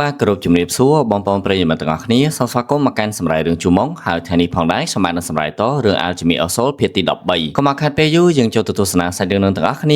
បាទគោរពជំរាបសួរបងប្អូនប្រិយមិត្តទាំងអស់គ្នាសូមស្វាគមន៍មកកាន់សម្រាយរឿងជូម៉ុងហើយថ្ងៃនេះផងដែរខ្ញុំបាទនឹងសម្រាយតរឿង Alchemy of Soul ភាគទី13កុំឲ្យខាត់ពេលយូរយើងចូលទៅទស្សនាសាច់រឿងនឹងទាំងអស់គ្ន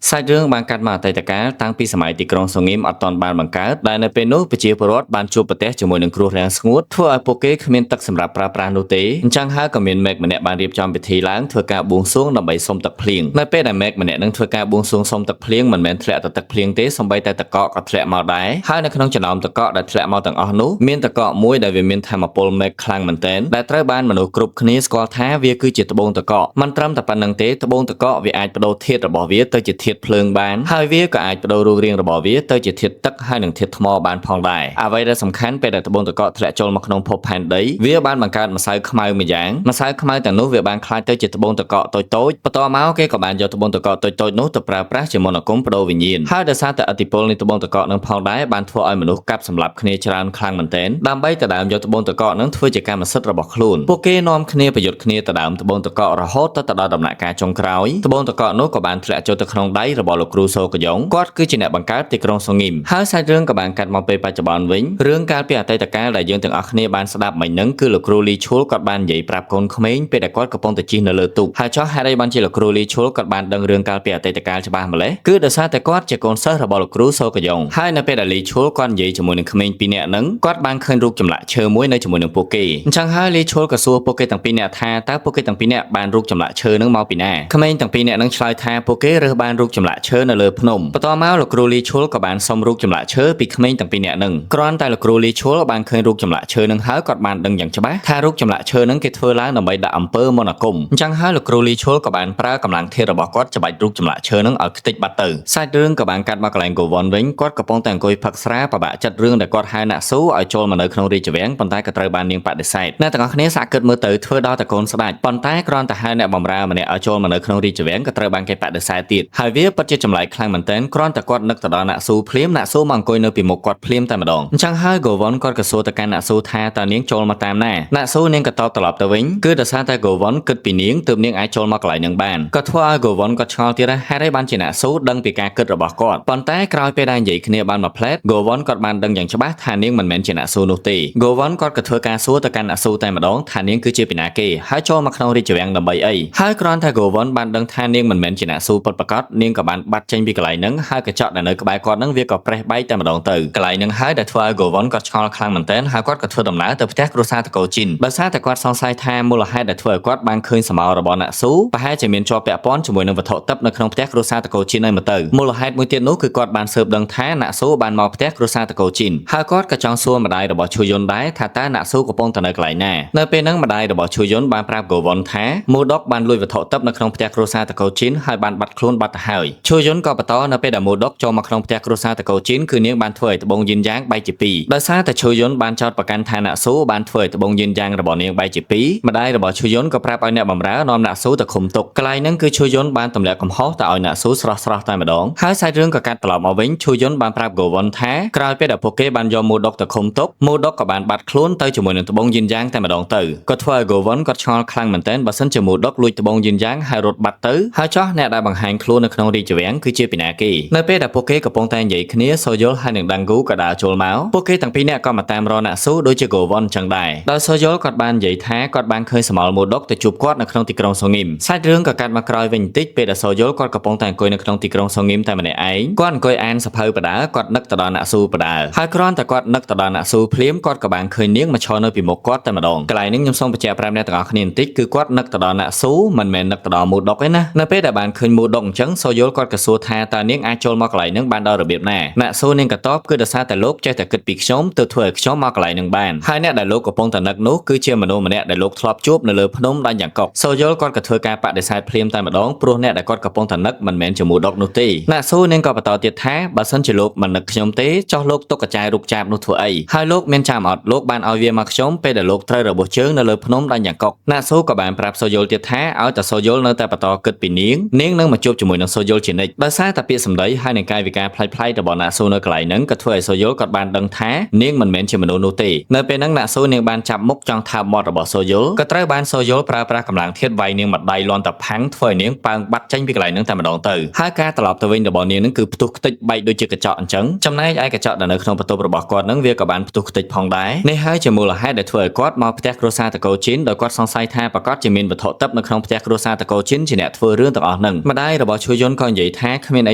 ាសាច់រឿងបានកាត់មកអតីតកាលតាំងពីសម័យទីក្រុងសងឹមអត់ទាន់បានបង្កើតដែលនៅពេលនោះប្រជាពលរដ្ឋបានជួបប្រទះជាមួយនឹងគ្រោះរាំងស្ងួតធ្វើឲ្យពួកគេគ្មានទឹកសម្រាប់ប្រើប្រាស់នោះទេអញ្ចឹងហើយក៏មានមេឃម្នាក់បានរៀបចំពិធីឡើងធ្វើការបួងសួងដើម្បីសុំទឹកភ្លៀងនៅពេលដែលមេឃម្នាក់នឹងធ្វើការបួងសួងសុំទឹកភ្លៀងមិនមែនធ្លាក់តែទឹកភ្លៀងទេសូម្បីតែទឹកកកក៏ធ្លាក់មកដែរហើយនៅក្នុងចំណោមទឹកកកដែលធ្លាក់មកទាំងអស់នោះមានទឹកកកមួយដែលវាមានធម៌ពលមេឃខ្លាំងមែនទែនដែលត្រូវបានមនុស្សគ្រប់គ្នាស្គាល់ថាវាគឺជាត្បូងទឹកកកមិនត្រឹមតែប៉ុណ្្នឹងទេត្បូងទឹកកកវាអាចប្ដូរធាតុរបស់វាទៅជាធាតុភ្លើងបានហើយវាក៏អាចប្ដូររូបរាងរបស់វាទៅជាធាតុទឹកហើយនិងធាតុថ្មបានផងដែរអ្វីដែលសំខាន់ពេលដែលត្បូងទឹកកកធ្លាក់ចូលមកក្នុងភពផែនដីវាបានបង្កើតម្សៅខ្មៅមួយយ៉ាងម្សៅខ្មៅទាំងនោះវាបានក្លាយទៅជាត្បូងទឹកកកតូចៗបន្ទាប់មកគេក៏បានយកត្បូងទឹកកកតូចៗនោះទៅប្រើប្រាស់ជាមន្តអាគមប្ដូរវិញ្ញាណហើយដោយសារតែឥទ្ធិពលនៃត្បូងទឹកកកនឹងផងដែរបានធ្វើឲ្យមនុស្សកាប់សម្លាប់គ្នាច្រើនខ្លាំងមែនទែនដើម្បីទៅដើមយកត្បូងទឹកកកនឹងធ្វើជាកម្មសិទ្ធិរបស់ខ្លួនពួកគេនាំគ្នាប្រយុទ្ធគ្នាទៅដើមត្បូងទឹកកករហូតទៅដល់ដំណាក់កាលចុងក្រោយត្បូងទឹកកកនោះក៏បានធ្លាក់ចូលទៅក្នុងដៃរបស់លោកគ្រូសូកយ៉ុងគាត់គឺជាអ្នកបង្កើតទីក្រុងសងឹមហើយសាច់រឿងក៏បានកាត់មកពេលបច្ចុប្បន្នវិញរឿងកាលពីអតីតកាលដែលយើងទាំងអស់គ្នាបានស្ដាប់មិញហ្នឹងគឺលោកគ្រូលីឈុលគាត់បាននិយាយប្រាប់កូនក្មេងពេលដែលគាត់កំពុងតែជិះនៅលើទូកហើយចោះហេតុអីបានជាលោកគ្រូលីឈុលគាត់បានដឹងរឿងកាលពីអតីតកាលច្បាស់ម្ល៉េះគឺដោយសារតែគាត់ជាកូនសិស្សរបស់លោកគ្រូសូកយ៉ុងហើយនៅពេលដែលលីឈុលគាត់និយាយជាមួយនឹងក្មេងពីរនាក់ហ្នឹងគាត់បានឃើញរូបចម្លាក់ឈើមួយនៅជាមួយនឹងពួកគេអញ្ចឹងហើយលីឈុលក៏សួរពួកគេទាំងពីរនាក់ថាតើពួកគេទាំងពីរនាក់បានរូបចម្លាក់ឈើហ្នឹងមកពីណាក្មេងទាំងពីរនាក់ហ្នឹងឆ្លើយថាពួកគេរើសបានរូបចម្លាក់ឈើនៅលើភ្នំបន្ទាប់មកលោកគ្រូលីឈុលក៏បានសុំរូបចម្លាក់ឈើពីក្មេងទាំងពីរនាក់ហ្នឹងគ្រាន់តែលោកគ្រូលីឈុលបានឃើញរូបចម្លាក់ឈើហ្នឹងហើយគាត់បានដឹងយ៉ាងច្បាស់ថារូបចម្លាក់ឈើហ្នឹងគេធ្វើឡើងដើម្បីដាក់អំពើមន្តអាគមអញ្ចឹងហើយលោកគ្រូលីឈុលក៏បានប្រើកម្លាំងធាតុរបស់គាត់ច្បាច់រូបចម្លាក់ឈើហ្នឹងឲ្យខ្ទេចបាត់ទៅសាច់រឿងក៏បានកាត់មកកន្លែងកូវ៉ុនវិញគាត់កំពុងតែអង្គុយផឹកស្រាពិបាកចិត្តរឿងដែលគាត់ហៅណាក់ស៊ូឲ្យចូលមកនៅក្នុងរាជវាំងប៉ុន្តែក៏ត្រូវបាននាងបដិសេធអ្នកទាំងអស់គ្នាសាកគិតមើលទៅធ្វើដល់តែកូនស្ដេចប៉ុន្តែគ្រាន់តែហៅអ្នកបម្រើម្នាក់ឲ្យចូលមកនៅក្នុងរាជវាំងក៏ត្រូវបានគេបដិសេធទៀតហើយវាពិតជាចម្លែកខ្លាំងមែនទែនគ្រាន់តែគាត់នឹកទៅដល់ណាក់ស៊ូភ្លាមណាក់ស៊ូមកអង្គុយនៅពីមុខគាត់ភ្លាមតែម្ដងអញ្ចឹងហើយ កូវ៉ុនគាត់ក៏សួរទៅកាន់ណាក់ស៊ូថាតើនាងចូលមកតាមណាណាក់ស៊ូនាងក៏តបត្រឡប់ទៅវិញគឺដោយសារតែ កូវ៉ុនគិតពីនាងទើបនាងអាចចូលមកកន្លែងនឹងបានក៏ធ្វើឲ្យកូវ៉ុនគាត់ឆ្ងល់ទៀតថាហេតុអីបានជាណាក់ស៊ូដឹងពីការគិតរបស់គាត់ប៉ុន្តែក្រោយពេលដែលនិយាយគ្នាបានមួយភ្លែត កូវ៉ុនគាត់បានដឹងយ៉ាងច្បាស់ថានាងមិនមែនជាណាក់ស៊ូនោះទេ កូវ៉ុនគាត់ក៏ធ្វើការសួរទៅកាន់ណាក់ស៊ូតែម្ដងថានាងគឺជាពីណាគេហើយចូលមកក្នុងរាជវាំងដើម្បីអីហើយគ្រាន់តែ កូវ៉ុនបានដឹងថានាងមិនមែនជាណាក់ស៊ូពិតប្រាកដនាងក៏បានបាត់ចេញពីកន្លែងហ្នឹងហើយកញ្ចក់ដែលនៅក្បែរគាត់ហ្នឹងវាក៏ប្រេះបែកតែម្ដងទៅកន្លែងហ្នឹងហើយដែលធ្វើឲ្យកូវ៉ុនគាត់ឆ្ងល់ខ្លាំងមែនទែនហើយគាត់ក៏ធ្វើដំណើរទៅផ្ទះគ្រួសារតកូជីនដោយសារតែគាត់សង្ស័យថាមូលហេតុដែលធ្វើឲ្យគាត់បានឃើញសមោរបស់ណាក់ស៊ូប្រហែលជាមានជាប់ពាក់ព័ន្ធជាមួយនឹងវត្ថុទិព្វនៅក្នុងផ្ទះគ្រួសារតកូជីនហើយមកទៅមូលហេតុមួយទៀតនោះគឺគាត់បានស៊ើបដឹងថាណាក់ស៊ូបានមកផ្ទះគ្រួសារតកូជីនហើយគាត់ក៏ចង់សួរម្ដាយរបស់ឈូយុនដែរថាតើណាក់ស៊ូកំពុងតែនៅកន្លែងណានៅពេលហ្នឹងម្ដាយរបស់ឈូយុនបានប្រាប់កូវ៉ុនថាមូដុកបានលួចវត្ថុទិព្វនៅក្នុងផ្ទះគ្រួសារតកូជីនហើយបានបាត់ខ្លួនបាត់ទៅហើយឈូយុនក៏បន្តនៅពេលដែលមូដុកចូលមកក្នុងផ្ទះគ្រួសារតកូជីនគឺនាងបានធ្វើឲ្យត្បូងយិនយ៉ាងបែកជាពីរដោយសារតែឈូយុនបានចោទប្រកាន់ថាណាក់ស៊ូបានធ្វើឲ្យត្បូងយិនយ៉ាងរបស់នាងបែកជាពីរម្ដាយរបស់ឈូយុនក៏ប្រាប់ឲ្យអ្នកបម្រើនាំណាក់ស៊ូទៅឃុំទុកកន្លែងហ្នឹងគឺឈូយុនបានទម្លាក់កំហុសទៅឲ្យណាក់ស៊ូស្រស់ស្រស់តែម្ដងហើយសាច់រឿងក៏កាត់ត្រឡប់មកវិញឈូយុនបានប្រាប់កូវ៉ុនថាក្រោយពេលដែលពួកគេបានយកមូដុកទៅឃុំទុកមូដុកក៏បានបាត់ខ្លួនទៅជាមួយនឹងត្បូងយិនយ៉ាងតែម្ដងទៅក៏ធ្វើឲ្យកូវ៉ុនគាត់ឆ្ងល់ខ្លាំងមែនទែនបើសិនជាមូដុកលួចត្បូងយិនយ៉ាងហើយរត់បាត់ទៅហើយចោះអ្នកដែលបង្ហាញខ្លួននៅក្នុងរាជវាំងគឺជាពីណាគេនៅពេលដែលពួកគេកំពុងតែនិយាយគ្នាសូយុលហើយនិងដាំងគូក៏ដើរចូលមកពួកគេទាំងពីរនាក់ក៏មកតាមរកណាក់ស៊ូដូចជាកូវ៉ុនចឹងដែរដោយសូយុលគាត់បាននិយាយថាគាត់បានឃើញសមោលមូដុកទៅជួបគាត់នៅក្នុងទីក្រុងសូងឹមសាច់រឿងក៏កាត់មកក្រោយវិញបន្តិចពេលដែលសូយុលគាត់កំពុងតែអង្គុយនៅក្នុងទីក្រុងសូងឹមតែម្នាក់ឯងគាត់អង្គុយអានសភៅបដាគាត់នឹកទៅដល់ណាក់ស៊ូបដាហើយគ្រាន់តែគាត់នឹកទៅដល់ណាក់ស៊ូភ្លាមគាត់ក៏បានឃើញនាងមកឈរនៅពីមុខគាត់តែម្ដងកន្លែងនេះខ្ញុំសូមបញ្ជាក់ប្រាប់អ្នកទាំងអស់គ្នាបន្តិចគឺគាត់នឹកទៅដល់ណាក់ស៊ូមិនមែននឹកទៅដល់មូដុកទេណានៅពេលដែលបានឃើញមូដុកអញ្ចឹងសូយុលគាត់ក៏សួរថាតើនាងអាចចូលមកកន្លែងហ្នឹងបានដល់របៀបណាណាក់ស៊ូនាងក៏តបគឺដោយសារតែលោកចេះតែគិតពីខ្ញុំទើបធ្វើឲ្យខ្ញុំមកកន្លែងហ្នឹងបានហើយអ្នកដែលលោកកំពុងតែនឹកនោះគឺជាមនុស្សម្នាក់ដែលលោកធ្លាប់ជួបនៅលើភ្នំដាញ់យ៉ាងកុកសូយុលគាត់ក៏ធ្វើការបដិសេធភ្លាមតែម្ដងព្រោះអ្នកដែលគាត់កំពុងតែនឹកមិនមែនជាមូដុកនោះទេណាក់ស៊ូនាងក៏បន្តទៀតថាបើសិនជាលោកមិននឹកខ្ញុំទេចោះលោកទុកកញ្ចែរូបចាបនោះធ្វើអីហើយលោកមានចាំអត់លោកបានឲ្យវាមកខ្ញុំពេលដែលលោកត្រូវរបួសជើងនៅលើភ្នំដាញ់យ៉ាងកុកណាក់ស៊ូក៏បានប្រាប់សូយុលទៀតថាឲ្យតែសូយុលនៅតែបន្តគិតពីនាងនាងនឹងមកជួបជាមួយនឹងសូ សូយុលជានិច្ចដោយសារតែពាក្យសម្ដីហើយនឹងកាយវិការប្លែកៗរបស់ណាក់ស៊ូនៅកន្លែងហ្នឹងក៏ធ្វើឲ្យសូយុលគាត់បានដឹងថានាងមិនមែនជាមនុស្សនោះទេនៅពេលហ្នឹងណាក់ស៊ូនាងបានចាប់មុខចង់ថើបមាត់របស់សូយុលក៏ត្រូវបានសូយុលប្រើប្រាស់កម្លាំងធាតុវាយនាងម្ដាយលន់តផាំងធ្វើឲ្យនាងប៉ើងបាត់ចេញពីកន្លែងហ្នឹងតែម្ដងទៅហើយការត្រឡប់ទៅវិញរបស់នាងហ្នឹងគឺផ្ទុះខ្ទេចបែកដូចជាកញ្ចក់អញ្ចឹងចំណែកឯកញ្ចក់ដែលនៅក្នុងបន្ទប់របស់គាត់ហ្នឹងវាក៏បានផ្ទុះខ្ទេចផងដែរនេះហើយជាមូលហេតុដែលធ្វើឲ្យគាត់មកផ្ទះគ្រួសារតកូជីនដោយគាត់សង្ស័យថាប្រកាសជាមានវត្ថុទិព្វនៅក្នុងផ្ទះគ្រួសារតកូជីនជាអ្នកធ្វើរឿងទាំងអស់ហ្នឹងម្ដាយរបស់ឈូយុនក៏និយាយថាគ្មានអ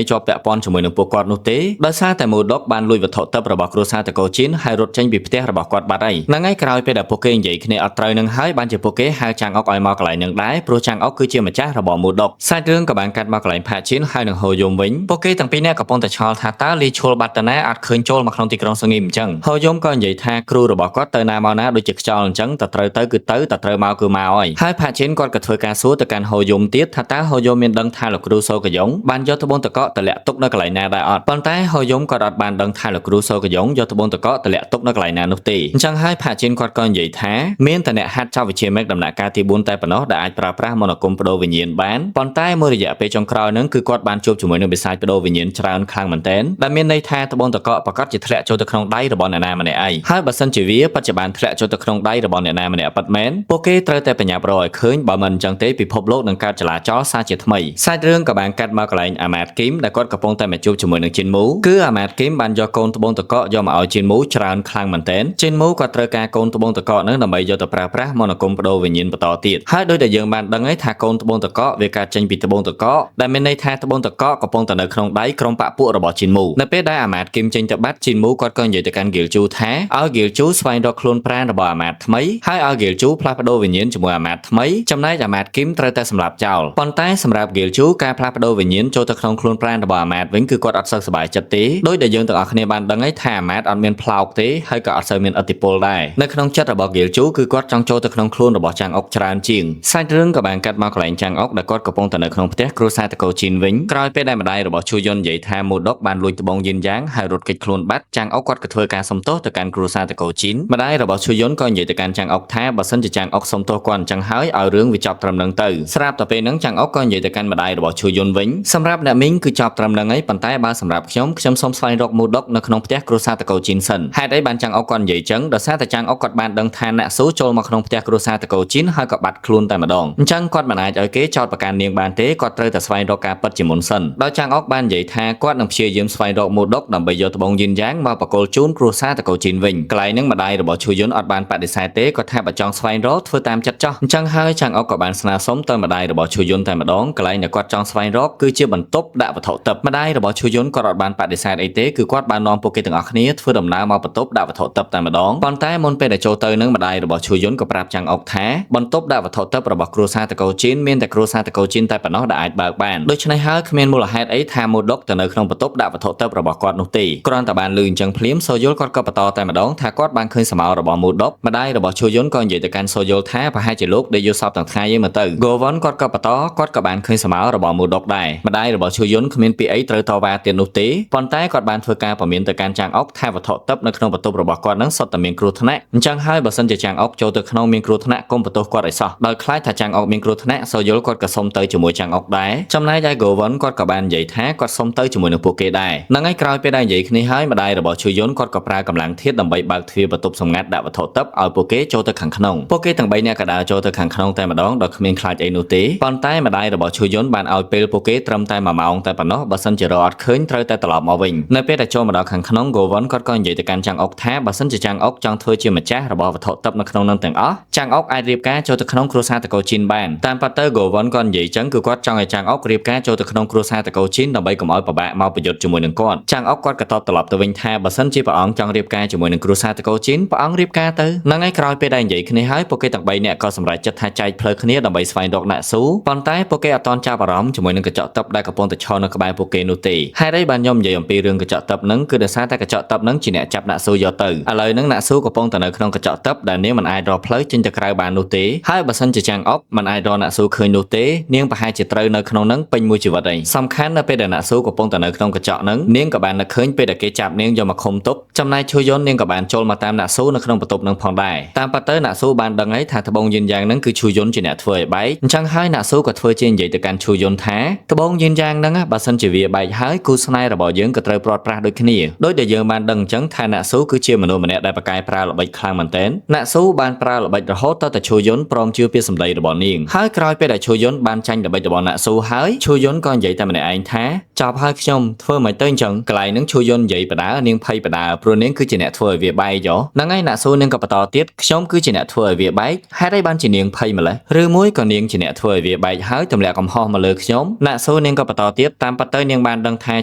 ីជាប់ពាក់ព័ន្ធជាមួយនឹងពួកគាត់នោះទេដោយសារតែមូដុកបានលួចវត្ថុទិព្វរបស់គ្រួសារតកូជីនហើយរត់ចេញពីផ្ទះរបស់គាត់បាត់ហើយហ្នឹងហើយក្រោយពេលដែលពួកគេនិយាយគ្នាអត់ត្រូវនឹងហើយបានជាពួកគេហៅចាងអុកឲ្យមកកន្លែងនឹងដែរព្រោះចាងអុកគឺជាម្ចាស់របស់មូដុកសាច់រឿងក៏បានកាត់មកកន្លែងផាជីនហើយនឹងហូយុំវិញពួកគេទាំងពីរនាក់កំពុងតែឆ្ងល់ថាតើលីឈុលបាត់តាណាអត់ឃើញចូលមកក្នុងទីក្រុងសងីមអញ្ចឹងហូយុំក៏និយាយថាគ្រូរបស់គាត់ទៅណាមកណាដូចជាខ្យល់អញ្ចឹងតើត្រូវទៅគឺទៅតើត្រូវមកគឺមកហើយហើយផាជីនគាត់ក៏ធ្វើការសួរទៅកាន់ហូយុំទៀតថាតើហូយុំមានដឹងថាលោកគ្រូសូកយ៉ុងបានយកត្បូងតកកតម្លាក់ទុកនៅកន្លែងណាដែរអត់ប៉ុន្តែហូយុំគាត់អត់បានដឹងថាលោកគ្រូសូកយ៉ុងយកត្បូងតកកតម្លាក់ទុកនៅកន្លែងណានោះទេអញ្ចឹងហើយផាជីនគាត់ក៏និយាយថាមានតែអ្នកហាត់ចប់វិជ្ជាមេកដំណាក់កាលទី4តែប៉ុណ្ណោះដែលអាចប្រើប្រាស់មនោគមបដូរវិញ្ញាណបានប៉ុន្តែមួយរយៈពេលចុងក្រោយហ្នឹងគឺគាត់បានជួបជាមួយនឹងបិសាចបដូរវិញ្ញាណច្រើនខ្លាំងមែនទែនដែលមានន័យថាត្បូងតកកប្រកាសជាធ្លាក់ចូលទៅក្នុងដៃរបស់អ្នកណាម្នាក់ឯងហើយបើសិនជាវាពិតជាបានធ្លាក់ចូលទៅក្នុងដៃរបស់អ្នកណាម្នាក់ពិតមែនពួកគេត្រូវតែប្រញាប់រកឲ្យឃើញបើមិនអញ្ចឹងទេពិភពលោកនឹងកើតចលាចលសាជាថ្មីសាច់រឿងក៏បានកាត់មកកន្លែងអាម៉ាតគីមដែលគាត់កំពុងតែមកជួបជាមួយនឹងជីនមូគឺអាម៉ាតគីមបានយកកូនត្បូងតកកយកមកឲ្យជីនមូច្រើនខ្លាំងមែនទែនជីនមូក៏ត្រូវការកូនត្បូងតកកនឹងដើម្បីយកទៅប្រើប្រាស់មនោគមបដូរវិញ្ញាណបន្តទៀតហើយដោយតែយើងបានដឹងហើយថាកូនត្បូងតកកវាកើតចេញពីត្បូងតកកដែលមានន័យថាត្បូងតកកកំពុងតែនៅក្នុងដៃក្រុមបពពួករបស់ជីនមូនៅពេលដែលអាម៉ាតគីមចេញទៅបាត់ជីនមូគាត់ក៏និយាយទៅកាន់ហ្គីលជូថាឲ្យហ្គីលជូស្វែងរកខ្លួនប្រាណរបស់អាម៉ាតថ្មីហើយឲ្យហ្គីលជូផ្លាស់ប្ដូរវិញ្ញាណជាមួយអាម៉ាតថ្មីចំណែកអាម៉ាតគីមត្រូវតែសម្លាប់ចោលប៉ុន្តែសម្រាប់ហ្គីលជូការផ្លាស់ប្ដូរវិញ្ញាណចូលទៅក្នុងខ្លួនប្រាណរបស់អាម៉ាតវិញគឺគាត់អត់សូវសប្បាយចិត្តទេដោយដែលយើងទាំងអស់គ្នាបានដឹងហើយថាអាម៉ាតអត់មានផ្លោកទេហើយក៏អត់សូវមានឥទ្ធិពលដែរនៅក្នុងចិត្តរបស់ហ្គីលជូគឺគាត់ចង់ចូលទៅក្នុងខ្លួនរបស់ចាងអុកច្រើនជាងសាច់រឿងក៏បានកាត់មកកន្លែងចាងអុកដែលគាត់កំពុងតែនៅក្នុងផ្ទះគ្រួសារតកូជីនវិញក្រោយពេលដែលម្ដាយរបស់ឈូយុននិយាយថាមូដុកបានលួចត្បូងយិនយ៉ាងហើយរត់គេចខ្លួនបាត់ចាងអុកគាត់ក៏ធ្វើការសុំទោសទៅកាន់គ្រួសារតកូជីនម្ដាយរបស់ឈូយុនក៏និយាយទៅកាន់ចាងអុកថាបើសិនជាចាងអុកសុំទោសគាត់អញ្ចឹងហើយឲ្យរឿងវាចប់ត្រឹមនឹងទៅស្រាប់តែពេលហ្នឹងចាងអុកក៏និយាយទៅកាន់ម្ដាយរបស់ឈូយុនវិញសម្រាប់អ្នកមីងគឺចប់ត្រឹមនឹងហើយប៉ុន្តែបើសម្រាប់ខ្ញុំខ្ញុំសូមស្វែងរកមូដុកនៅក្នុងផ្ទះគ្រួសារតកូជីនសិនហេតុអីបានចាងអុកគាត់និយាយចឹងដោយសារតែចាងអុកគាត់បានដឹងថាអ្នកស៊ូចូលមកក្នុងផ្ទះគ្រួសារតកូជីនហើយក៏បាត់ខ្លួនតែម្ដងអញ្ចឹងគាត់មិនអាចឲ្យគេចោទប្រកាន់នាងបានទេគាត់ត្រូវតែស្វែងរកការពិតជាមុនសិនដោយចាងអុកបាននិយាយថាគាត់នឹងព្យាយាមស្វែងរកមូដុកដើម្បីយកត្បូងយិនយ៉ាងមកបកគលជូនគ្រួសារតកូជីនវិញកន្លែងហ្នឹងម្ដាយរបស់ឈូយុនអត់បានបដិសេធទេគាត់ថាបើចង់ស្វែងរកធ្វើតាមចិត្តចោះអញ្ចឹងហើយចាងអុកក៏បានស្នើសុំទៅម្ដាយរបស់ឈូយុនតែម្ដងកន្លែងដែលគាត់ចង់ស្វែងរកគឺជាបន្ទប់ដាក់វត្ថុទិព្វម្ដាយរបស់ឈូយុនគាត់អត់បានបដិសេធអីទេគឺគាត់បាននាំពួកគេទាំងអស់គ្នាធ្វើដំណើរមកបន្ទប់ដាក់វត្ថុទិព្វតែម្ដងប៉ុន្តែមុនពេលដែលចូលទៅនឹងម្ដាយរបស់ឈូយុនក៏ប្រាប់ចាងអុកថាបន្ទប់ដាក់វត្ថុទិព្វរបស់គ្រួសារតកូជីនមានតែគ្រួសារតកូជីនតែប៉ុណ្ណោះដែលអាចបើកបានដូច្នេះហើយគ្មានមូលហេតុអីថាមូដុកទៅនៅក្នុងបន្ទប់ដាក់វត្ថុទិព្វរបស់គាត់នោះទេគ្រាន់តែបានលឺអញ្ចឹងភ្លាមសូយុលគាត់ក៏បន្តតែម្ដងថាគាត់បានឃើញសមោរបស់មូដុកម្ដាយរបស់ឈូយុនក៏និយាយទៅកាន់សូយុលថាប្រហែលជាលោកដែលយល់សពទាំងថ្ងៃឯងមើលទៅហ្គោវ៉ុនគាត់ក៏បន្តគាត់ក៏បានឃើញសមោរបស់មូដុកដែរម្ដាយរបស់ឈូយុនគ្មានពាក្យអីត្រូវតវ៉ាទៀតនោះទេប៉ុន្តែគាត់បានធ្វើការពមៀនទៅកាន់ចាងអុកថាវត្ថុទិព្វនៅក្នុងបន្ទប់របស់គាត់នឹងសុទ្ធតែមានគ្រោះថ្នាក់អញ្ចឹងហើយបើសិនជាចាងអុកចូលទៅក្នុងមានគ្រោះថ្នាក់កុំបន្ទោសគាត់ឲ្យសោះដោយខ្លាចថាចាងអុកមានគ្រោះថ្នាក់សូយុលគាត់ក៏សុំទៅជាមួយចាងអុកដែរចំណែកឯហ្គោវ៉ុនគាត់ក៏បាននិយាយថាគាត់សុំទៅជាមួយនឹងពួកគេដែរហ្នឹងហើយក្រោយពេលដែលនិយាយគ្នាហើយម្ដាយរបស់ឈូយុនគាត់ក៏ប្រើកម្លាំងធាតុដើម្បីបើកទ្វារបន្ទប់សម្ងាត់ដាក់វត្ថុទិព្វឲ្យពួកគេចូលទៅខាងក្នុងពួកគេទាំង3នាក់ក៏ដើរចូលទៅខាងក្នុងតែម្ដងដោយគ្មានខ្លាចអីនោះទេប៉ុន្តែម្ដាយរបស់ឈូយុនបានឲ្យពេលពួកគេត្រឹមតែ1ម៉ោងតែប៉ុណ្ណោះបើសិនជារកអត់ឃើញត្រូវតែត្រឡប់មកវិញនៅពេលដែលចូលមកដល់ខាងក្នុងហ្គោវ៉ុនគាត់ក៏និយាយទៅកាន់ចាងអុកថាបើសិនជាចាងអុកចង់ធ្វើជាម្ចាស់របស់វត្ថុទិព្វនៅក្នុងនឹងទាំងអស់ចាងអុកអាចរៀបការចូលទៅក្នុងគ្រួសារតកូជីនបានតាមប៉ាទៅហ្គោវ៉ុនគាត់និយាយចឹងគឺគាត់ចង់ឲ្យចាងអុករៀបការចូលទៅក្នុងគ្រួសារតកូជីនដើម្បីកុំឲ្យពិបាកមកប្រយុទ្ធជាមួយនឹងគាត់ចាងអុកគាត់ក៏តបត្រឡប់ទៅវិញថាបើសិនជាព្រះអង្គចង់រៀបការជាមួយនឹងគ្រួសារតកូជីនព្រះអង្គរៀបការទៅហ្នឹងហើយក្រោយពេលដែលនិយាយគ្នាហើយពួកគេទាំង3នាក់ក៏សម្រេចចិត្តថាចែកផ្លូវគ្នាដើម្បីស្វែងរកអ្នកស៊ូប៉ុន្តែពួកគេអត់ទាន់ចាប់អារម្មណ៍ជាមួយនឹងកញ្ចក់ទឹកដែលកំពុងតែឈរនៅក្បែរពួកគេនោះទេហេតុអីបានខ្ញុំនិយាយអំពីរឿងកញ្ចក់ទឹកហ្នឹងគឺដោយសារតែកញ្ចក់ទឹកហ្នឹងជាអ្នកចាប់អ្នកស៊ូយកទៅឥឡូវហ្នឹងអ្នកស៊ូកំពុងតែនៅក្នុងកញ្ចក់ទឹកដែលនាងមិនអាចរកផ្លូវចេញទៅក្រៅបាននោះទេហើយបើសិនជាចាងអុកមិនអាចរកអ្នកស៊ូឃើញនោះទេនាងប្រហែលជាត្រូវនៅក្នុងហ្នឹងពេញមួយជីវិតឯងសំខាន់នៅពេលដែលអ្នកស៊ូកំពុងតែនៅក្នុងកញ្ចក់ហ្នឹងនាងក៏បាននឹកឃើញពេលដែលគេចាប់នាងយកមកឃុំទុកចំណែកឈូយុននាងក៏បានចូលមកតាមអ្នកស៊ូនៅក្នុងបន្ទប់ហ្នឹងផងដែរតាមប៉ាទៅអ្នកស៊ូបានដឹងហើយថាត្បូងយិនយ៉ាងហ្នឹងគឺឈូយុនជាអ្នកធ្វើឲ្យបែកអញ្ចឹងហើយអ្នកស៊ូក៏ធ្វើជានិយាយទៅកាន់ឈូយុនថាត្បូ ត្បូងយិនយ៉ាងហ្នឹងបើសិនជាវាបែកហើយគូស្នេហ៍របស់យើងក៏ត្រូវព្រាត់ប្រាសដូចគ្នាដោយដែលយើងបានដឹងអញ្ចឹងថាណាក់ស៊ូគឺជាមនុស្សម្នាក់ដែលប្រកែប្រើល្បិចខ្លាំងមែនទែនណាក់ស៊ូបានប្រើល្បិចរហូតតតែឈូយុនព្រមជឿពីសម្ដីរបស់នាងហើយក្រោយពេលដែលឈូយុនបានចាញ់ល្បិចរបស់ណាក់ស៊ូហើយឈូយុនក៏និយាយតែម្នាក់ឯងថាចប់ហើយខ្ញុំធ្វើមិនទៅអញ្ចឹងកន្លែងហ្នឹងឈូយុននិយាយបដានាងភ័យបដាព្រោះនាងគឺជាអ្នកធ្វើឲ្យវាបែកយោហ្នឹងហើយណាក់ស៊ូនាងក៏បន្តទៀតខ្ញុំគឺជាអ្នកធ្វើឲ្យវាបែកហេតុអីបានជានាងភ័យម្ល៉េះឬមួយក៏នាងជាអ្នកធ្វើឲ្យវាបែកហើយទម្លាក់កំហុសមកលើខ្ញុំណាក់ស៊ូនាងក៏បន្តទៀតតាមពិតទៅនាងបានដឹងថា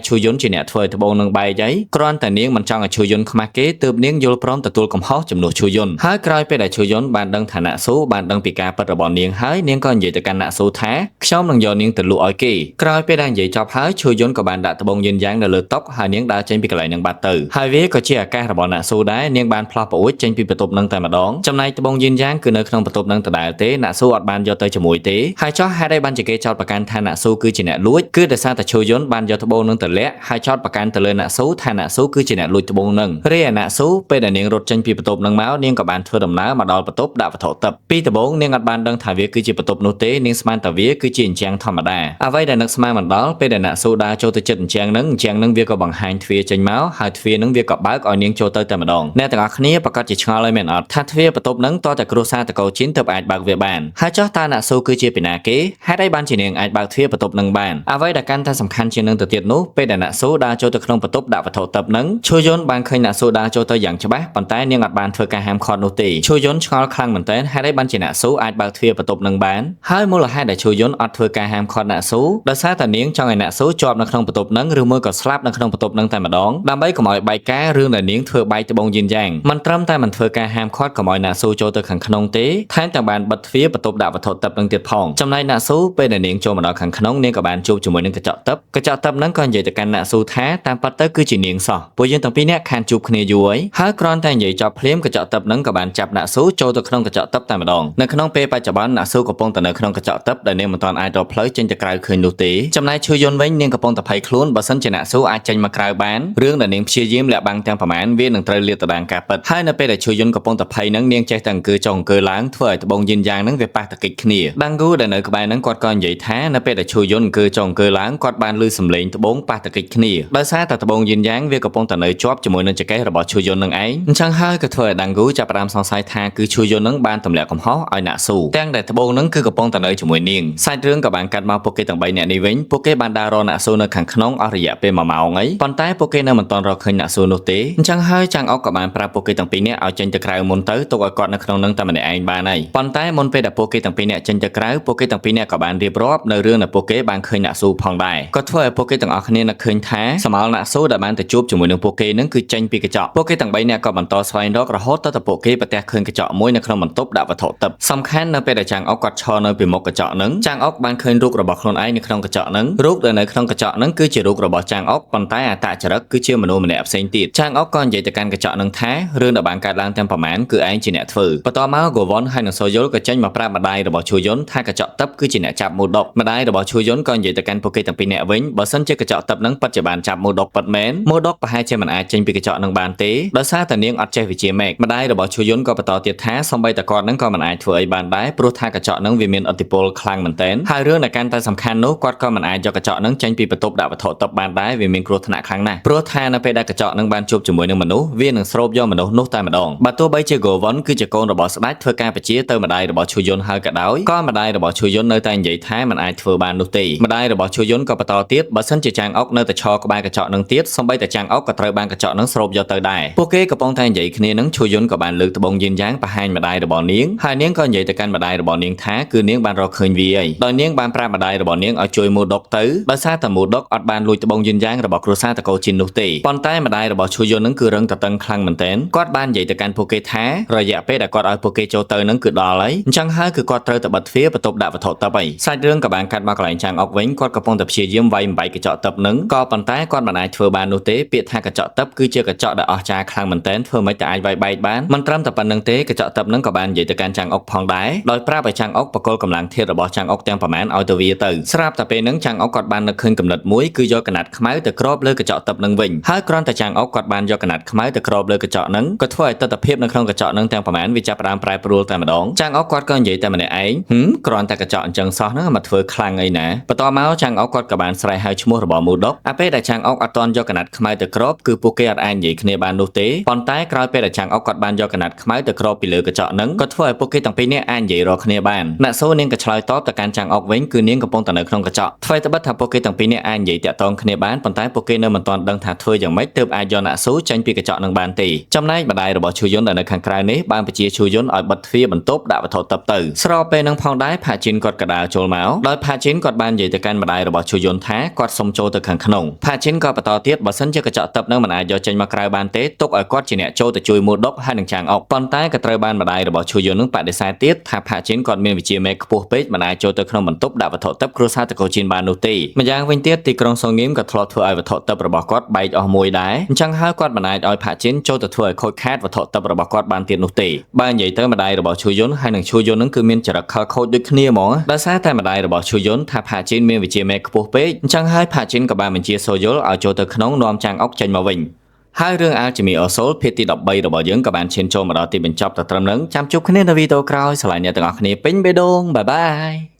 ឈូយុនជាអ្នកធ្វើឲ្យត្បូងនឹងបែកអីគ្រាន់តែនាងមិនចង់ឲ្យឈូយុនខ្មាស់គេទើបនាងយល់ព្រមទទួលកំហុសជំនួសឈូយុនហើយក្រោយពេលដែលឈូយុនបានដឹងថាណាក់ស៊ូបានដឹងពីការពិតរបស់នាងហើយនាងក៏និយាយទៅកាន់ណាក់ស៊ូថាខ្ញុំនឹងយកនាងទៅលក់ឲ្យគេក្រោយពេលដែលនិយាយចប់ហើយឈូយុនក៏បានដាក់ត្បូងយិនយ៉ាងនៅលើតុហើយនាងដើរចេញពីកន្លែងនឹងបាត់ទៅហើយវាក៏ជាឱកាសរបស់ណាក់ស៊ូដែរនាងបានផ្លោះប្អួចចេញពីបន្ទប់នឹងតែម្ដងចំណែកត្បូងយិនយ៉ាងគឺនៅក្នុងបន្ទប់នឹងដដែលទេណាក់ស៊ូអត់បានយកទៅជាមួយទេហើយចោះហេតុអីបានជាគេចោទប្រកាន់ថាណាក់ស៊ូគឺជាអ្នកលួចគឺដោយសារតែឈូយុនបានយកត្បូងនឹងទៅលាក់ហើយចោទប្រកាន់ទៅលើណាក់ស៊ូថាណាក់ស៊ូគឺជាអ្នកលួចត្បូងនឹងរីឯណាក់ស៊ូពេលដែលនាងរត់ចេញពីបន្ទប់នឹងមកនាងក៏បានធ្វើដំណើរមកដល់បន្ទប់ដាក់វត្ថុទឹកពីដំបូងនាងអត់បានដឹងថាវាគឺជាបន្ទប់នោះទេនាងស្មានតែវាគឺជាអញ្ចាំងធម្មតាអ្វីដែលនឹកស្មានមិនដល់ពេលដែលណាក់ស៊ូដើរចូលទៅជិតអញ្ចាំងនឹងអញ្ចាំងនឹងវាក៏បង្ហាញទ្វារចេញមកហើយទ្វារនឹងវាក៏បើកឲ្យនាងចូលទៅតែម្ដងអ្នកទាំងអស់គ្នាប្រកាសជាឆ្ងល់ហើយមែនអត់ថាទ្វារបន្ទប់នឹងតតែគ្រួសារតកោជីនទើបអាចបើកវាបានហើយចោះតើណាក់ស៊ូគឺជាពីណាគេហេតុអីបានជានាងអាចបើកទ្វារបន្ទប់នឹងបានអ្វីដែលកាន់តែសំខាន់ជាងនឹងទៅទៀតនោះពេលដែលណាក់ស៊ូដើរចូលទៅក្នុងបន្ទប់ដាក់វត្ថុទឹកនឹងឈូយុនបានឃើញណាក់ស៊ូដើរចូលទៅយ៉ាងច្បាស់ប៉ុន្តែនាងអត់បានធ្វើការហាមឃាត់នោះទេឈូយុនឆ្ងល់ខ្លាំងមែនទែនហេតុអីបានជាណាក់ស៊ូអាចបើកទ្វារបន្ទប់នឹងបានហើយមូលហេតុដែលឈូយុនអត់ធ្វើការហាមឃាត់ណាក់ស៊ូដោយសារតែនាងចង់ឲ្យណាក់ស៊ូជាប់នៅក្នុងបន្ទប់នឹងឬមួយក៏ស្លាប់នៅក្នុងបន្ទប់នឹងតែម្ដងដើម្បីកុំឲ្យបែកការរឿងដែលនាងធ្វើបែកត្បូងយិនយ៉ាងមិនត្រឹមតែមិនធ្វើការហាមឃាត់កុំឲ្យណាក់ស៊ូចូលទៅខាងក្នុងទេថែមទាំងបានបិទទ្វារបន្ទប់ដាក់វត្ថុទឹកនឹងទៀតផងចំណែកណាក់ស៊ូពេលដែលនាងចូលមកដល់ខាងក្នុងនាងក៏បានជួបជាមួយនឹងកញ្ចក់ទឹកកញ្ចក់ទឹកនឹងក៏និយាយទៅកាន់ណាក់ស៊ូថាតាមពិតទៅគឺជានាងសោះពួកយើងទាំងពីរនាក់ខានជួបគ្នាយូរហើយហើយគ្រាន់តែនិយាយចប់ភ្លាមកញ្ចក់ទឹកនឹងក៏បានចាប់ណាក់ស៊ូចូលទៅក្នុងកញ្ចក់ទឹកតែម្ដងនៅក្នុងពេលបច្ចុប្បន្នណាក់ស៊ូកំពុងតែនៅក្នុងកញ្ចក់ទឹកដែលនាងមិនទាន់អាចរកផ្លូវចេញទៅក្រៅឃើញនោះទេចំណែកឈូយុនវិញនាងកំពុងតែភ័យខ្លួនបើសិនជាណាក់ស៊ូអាចចេញមកក្រៅបានរឿងដែលនាងព្យាយាមលាក់បាំងទាំងប្រមាណវានឹងត្រូវលាតត្រដាងការពិតហើយនៅពេលដែលឈូយុនកំពុងតែភ័យនឹងនាងចេះតែអង្គើចុះអង្គើឡើងធ្វើឲ្យត្បូងយិនយ៉ាងនឹងវាប៉ះតកិច្ចគ្នាដាងគូដែលនៅក្បែរនឹងគាត់ក៏និយាយថានៅពេលដែលឈូយុនអង្គើចុះអង្គើឡើងគាត់បានឮសំឡេងត្បូងប៉ះតកិច្ចគ្នាដោយសារតែត្បូងយិនយ៉ាងវាកំពុងតែនៅជាប់ជាមួយនឹងចង្កេះរបស់ឈូយុននឹងឯងអញ្ចឹងហើយក៏ធ្វើឲ្យដាងគូចាប់ផ្ដើមសង្ស័យថាគឺឈូយុននឹងបានទម្លាក់កំហុសឲ្យណាក់ស៊ូទាំងដែលត្បូងនឹងគឺកំពុងតែនៅជាមួយនាងសាច់រឿងក៏បានកាត់មកពួកគេទាំង3នាក់នេះវិញពួកគេបានដើររកណាក់ស៊ូនៅខាងក្នុងអស់រយៈពេល1ម៉ោងអីប៉ុន្តែពួកគេនៅមិនទាន់រកឃើញណាក់ស៊ូនោះទេអញ្ចឹងហើយចាងអុកក៏បានប្រាប់ពួកគេទាំងពីរនាក់ឲ្យចេញទៅក្រៅមុនទៅទុកឲ្យគាត់នៅក្នុងនឹងតែម្នាក់ឯងបានហើយប៉ុន្តែមុនពេលដែលពួកគេទាំងពីរនាក់ចេញទៅក្រៅពួកគេទាំងពីរនាក់ក៏បានរៀបរាប់នៅរឿងដែលពួកគេបានឃើញណាក់ស៊ូផងដែរក៏ធ្វើឲ្យពួកគេទាំងអស់គ្នានឹកឃើញថាសមោលណាក់ស៊ូដែលបានទៅជួបជាមួយនឹងពួកគេនឹងគឺចេញពីកញ្ចក់ពួកគេទាំង3នាក់ក៏បន្តស្វែងរករហូតទៅតែពួកគេប្រទះឃើញកញ្ចក់មួយនៅក្នុងបន្ទប់ដាក់វត្ថុទឹកសំខាន់នៅពេលដែលចាងអុកគាត់ឈរនៅពីមុខកញ្ចក់នឹងចាងអុកបានឃើញរូបរបស់ខ្លួនឯងនៅក្នុងកញ្ចក់នឹងរូបដែលនៅក្នុងកញ្ចក់នឹងគឺជារូបរបស់ចាងអុកប៉ុន្តែអត្តចរិតគឺជាមនុស្សម្នាក់ផ្សេងទៀតចាងអុកក៏និយាយទៅកាន់កញ្ចក់នឹងថារឿងដែលបានកើតឡើងទាំងប្រមាណគឺឯងជាអ្នកធ្វើបន្ទាប់មកហ្គូវ៉ុនហើយនិងសូយុលក៏ចេញមកប្រាប់ម្ដាយរបស់ឈូយុនថាកញ្ចក់ទឹកគឺជាអ្នកចាប់មូដុកម្ដាយរបស់ឈូយុនក៏និយាយទៅកាន់ពួកគេទាំងពីរនាក់វិញបើសិនជាកញ្ចក់ទឹកនឹងពិតជាបានចាប់មូដុកពិតមែនមូដុកប្រហែលជាមិនអាចចេញពីកញ្ចក់នឹងបានទេដោយសារតែនាងអត់ចេះវិជាមេឃម្ដាយរបស់ឈូយុនក៏បន្តទៀតថាសូម្បីតែគាត់នឹងក៏មិនអាចធ្វើអីបានដែរព្រោះថាកញ្ចក់នឹងវាមានឥទ្ធិពលខ្លាំងមែនទែនហើយរឿងដែលកាន់តែសំខាន់នោះគាត់ក៏មិនអាចយកកញ្ចក់នឹងចេញពីបន្ទប់ដាក់វត្ថុទឹកបានដែរវាមានគ្រោះថ្នាក់ខ្លាំងណាស់ព្រោះថានៅពេលដែលកញ្ចក់នឹងបានជួបជាមួយនឹងមនុស្សវានឹងស្រូបយកមនុស្សនោះតែម្ដងបើទោះបីជា Govon គឺជាកូនរបស់ស្ដេចធ្វើការបជាទៅម្ដាយរបស់ឈូយុនហើយក៏ដោយក៏ម្ដាយរបស់ឈូយុននៅតែនិយាយថាមិនអាចធ្វើបាននោះទេម្ដាយរបស់ឈូយុនក៏បន្តទៀតបើសិនជាចាងអុកនៅតែឈរក្បែរកញ្ចក់នឹងទៀតសូម្បីតែចាងអុកក៏ត្រូវបានកញ្ចក់នឹងស្រូបយកទៅដែរពួកគេកំពុងតែនិយាយគ្នានឹងឈូយុនក៏បានលើកត្បូងយិនយ៉ាងបង្ហាញម្ដាយរបស់នាងហើយនាងក៏និយាយទៅកាន់ម្ដាយរបស់នាងថាគឺនាងបានរកឃើញវាហើយដោយនាងបានប្រាប់ម្ដាយរបស់នាងឲ្យជួយមូដុកទៅដោយសារតែមូដុកអត់បានលួចត្បូងយិនយ៉ាងរបស់គ្រួសារតកូលជីននោះទេប៉ុន្តែម្ដាយរបស់ឈូយុននឹងគឺរឹងតឹងខ្លាំងមែនទែនគាត់បាននិយាយទៅកាន់ពួកគេថារយៈពេលដែលគាត់ឲ្យពួកគេចូលទៅនឹងគឺដល់ហើយអញ្ចឹងហើយគឺគាត់ត្រូវតែបិទទ្វារបន្ទប់ដាក់វត្ថុទឹកហើយសាច់រឿងក៏បានកាត់មកកន្លែងចាងអុកវិញគាត់កំពុងតែព្យាយាមវាយបំបែកកញ្ចក់ទឹកនឹងក៏ប៉ុន្តែគាត់មិនអាចធ្វើបាននោះទេពាក្យថាកញ្ចក់ទឹកគឺជាកញ្ចក់ដែលអស្ចារ្យខ្លាំងមែនទែនធ្វើមិនតែអាចវាយបែកបានមិនត្រឹមតែប៉ុណ្្នឹងទេកញ្ចក់ទឹកនឹងក៏បាននិយាយទៅកាន់ចាងអុកផងដែរដោយប្រាប់ឲ្យចាងអុកបកគលកម្លាំងធាតុរបស់ចាងអុកទាំងប្រមាណឲ្យទៅវាទៅស្រាប់តែពេលហ្នឹងចាងអុកគាត់បាននឹកឃើញកំណត់មួយគឺយកកណាត់ខ្មៅទៅគ្របលើកញ្ចក់ទឹកនឹងវិញហើយគ្រាន់តែចាងអុកគាត់បានយកកណាត់ខ្មៅទៅគ្របលើកញ្ចក់នឹងក៏ធ្វើឲ្យទិដ្ឋភាពនៅក្នុងកញ្ចក់នឹងទាំងប្រមាណវាចាប់ផ្ដើមប្រែប្រួលតែម្ដងចាងអុកគាត់ក៏និយាយតែម្នាក់ឯងហឹមគ្រាន់តែកញ្ចក់អញ្ចឹងសោះហ្នឹងមកធ្វើខ្លាំងអីណាបន្ទា បន្តមកចាងអុកគាត់ក៏បានស្រែកហៅឈ្មោះរបស់មូដុកអាពេលដែលចាងអុកអត់ទាន់យកកណាត់ខ្មៅទៅគ្របគឺពួកគេអត់អាចនិយាយគ្នាបាននោះទេប៉ុន្តែក្រោយពេលដែលចាងអុកគាត់បានយកកណាត់ខ្មៅទៅគ្របពីលើកញ្ចក់ហ្នឹងក៏ធ្វើឲ្យពួកគេទាំងពីរនាក់អាចនិយាយរកគ្នាបានអ្នកសូនាងក៏ឆ្លើយតបទៅកាន់ចាងអុកវិញគឺនាងកំពុងតែនៅក្នុងកញ្ចក់ថ្វីត្បិតថាពួកគេទាំងពីរនាក់អាចនិយាយតាក់ទងគ្នាបានប៉ុន្តែពួកគេនៅមិនទាន់ដឹងថាធ្វើយ៉ាងម៉េចទើបអាចយកអ្នកស៊ូចេញពីកញ្ចក់នឹងបានទេចំណែកម្ដាយរបស់ឈូយុនដែលនៅខាងក្រៅនេះបានបញ្ជាឈូយុនឲ្យបិទទ្វារបន្ទប់ដាក់វត្ថុទិព្វទៅស្របពេលនឹងផងដែរផាជីនគាត់ក៏ដើរចូលមកដោយផាជីនគាត់បាននិយាយទៅកាន់ម្ដាយរបស់ឈូយុនថាគាត់សុំចូលទៅខាងក្នុងផាជីនក៏បន្តទៀតបើសិនជាកញ្ចក់ទិព្វនឹងមិនអាចយកចេញមកក្រៅបានទេទុកឲ្យគាត់ជាអ្នកចូលទៅជួយមួដុកហើយនឹងចាងអុកប៉ុន្តែក៏ត្រូវបានម្ដាយរបស់ឈូយុននឹងបដិសេធទៀតថាផាជីនគាត់មានវិជ្ជាមេខ្ពស់ពេកមិនអាចចូលទៅក្នុងបន្ទប់ដាក់វត្ថុទិព្វគ្រួសារតកូជីនបាននោះទេម្យ៉ាងវិញទៀតទីក្រុងសុងងីមក៏ធ្លាប់ធ្វើឲ្យវត្ថុទិព្វរបស់គាត់បែកអស់មួយដែរអញ្ចឹងហើយគាត់មិនអាចឲ្យផាជីនចូលទៅធ្វើឲ្យខូចខាតវត្ថុទិព្វរបស់គាត់បានទៀតនោះទេបើនិយាយទៅម្ដាយរបស់ឈូយុនហើយនឹងឈូយុននឹងគឺមានចរិតខលខូចដូចគ្នាហ្មងដោយសារតែម្ដាយរបស់ឈូយុនថាផាជីនមានវិជ្ជាមេខ្ពស់ពេកអញ្ចឹងហើយផាជីនក៏បានបញ្ជាសូយុលឲ្យចូលទៅក្នុងនាំចាងអុកចេញមកវិញហើយរឿងអាល់ជាមីអូសូលភាគទី13របស់យើងក៏បានឈានចូលមកដល់ទីបញ្ចប់តែត្រឹមហ្នឹងចាំជួបគ្នានៅវីដេអូក្រោយស្រឡាញ់អ្នកទាំងអស់គ្នាពេញបេះដូងបាយបាយ។